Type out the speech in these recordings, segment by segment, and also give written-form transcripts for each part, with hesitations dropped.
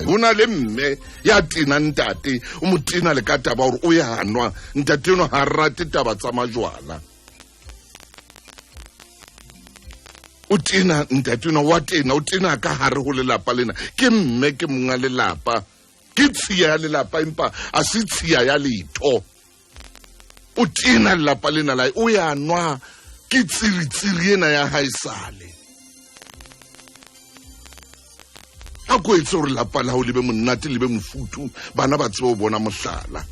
hae ho na le mme ya tenang ntate o mo tena le ka taba gore o ya nwa ntate eno ga rate taba tsa majwala o tena ntate eno wa tena o tena ka gare go lelapa lena ke mme ke monga lelapa ke tshiya ya lelapa empa a se tshiya ya letho o tena lelapa lena la o ya nwa ke tsiritsiri ena ya hae sale a ko etse gore lapa la gago le be monate le be mofuthu bana ba tsebe o bona mohlala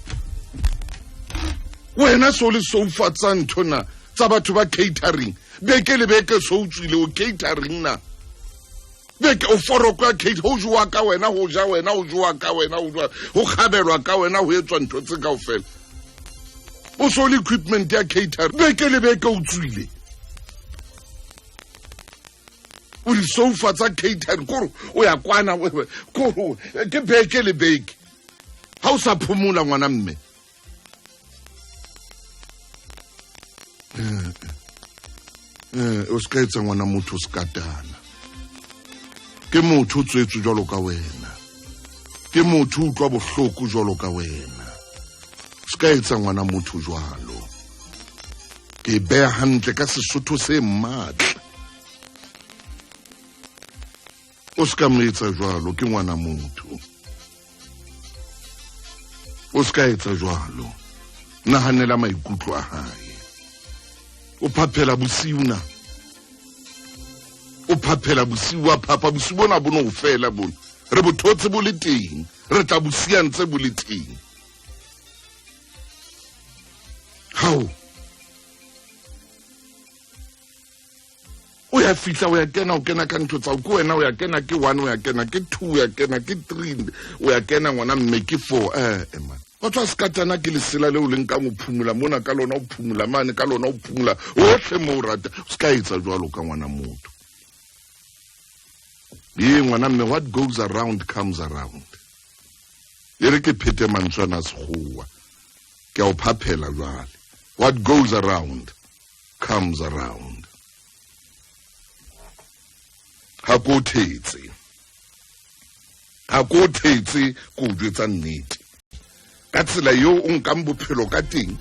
wena so le soufatsa ntho na tsa batho ba catering beke le beke so o tswile o catering na beke o foroko ya cate go jowa ka wena go ja wena go jowa ka wena go jowa go kgabelwa ka wena go etswa ntho tse kao fela o so le equipment ya cater beke le beke o tswile o di-sofa tsa catering kore o ya kwana kore ke beke le beke ga o sa phomola ngwana mme eh, eh, o se ka etsa ngwana motho o se katana ke motho o tswetswe jwalo ka wena ke motho o utlwa bohloko jwalo ka wena se ka etsa ngwana motho jwalo ke beya hantle ka sesotho se maatla o se ka mo etsa jwalo ke ngwana motho o se ka etsa jwalo nahanela maikutlo a hae o phaphela bosiu na o phaphela bosiu wa phapha bosiu bona bo no fela bona re bothotse bo le teng re tla bosia ntse bo le teng hao o ya fihla o ya kena o kena ka ntho tsa ke wena o ya kena ke one o ya kena ke two o ya kena ke three o ya kena ngwana mme ke four eh eh man ba tswa sekatana ke lesela leo le nkang o phumula mona ka lona o phumula mane ka lona o phumula otlhe mo o rata o se ka etsa jwalo ka ngwana motho ee ngwana mme what goes around comes around e re ke phete mantswana a sekgowa ke a o phaphela jwale what goes around comes around ga ko thetse ga ko thetse ko o jwetsa nnete ka tsela eo o nkang bophelo ka teng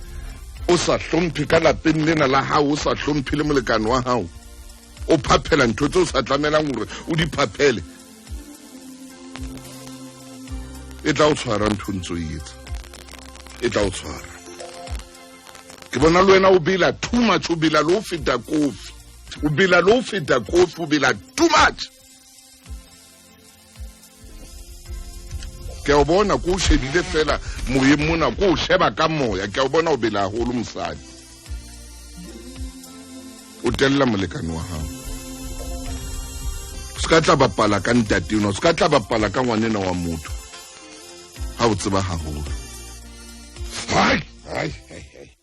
o sa hlomphe ka lapeng lena la gago o sa hlomphe le molekane wa gago o phaphela ntho tse o sa tlamelang gore o di phaphele e tla o tshwara ntho ntse o e etsa e tla o tshwara ke bona le wena o bela too much o bela le o feta kofi o bela le o feta kofi o bela too much ke a o bona ko o shebile fela moyeng mona ko o sheba ka moya ke a o bona o bela haholo mosadi o telela molekane wa gago se ka tla bapala ka ntateno se ka tla bapala ka ngwanena wa motho ga o tseba gagolo hai hai hai.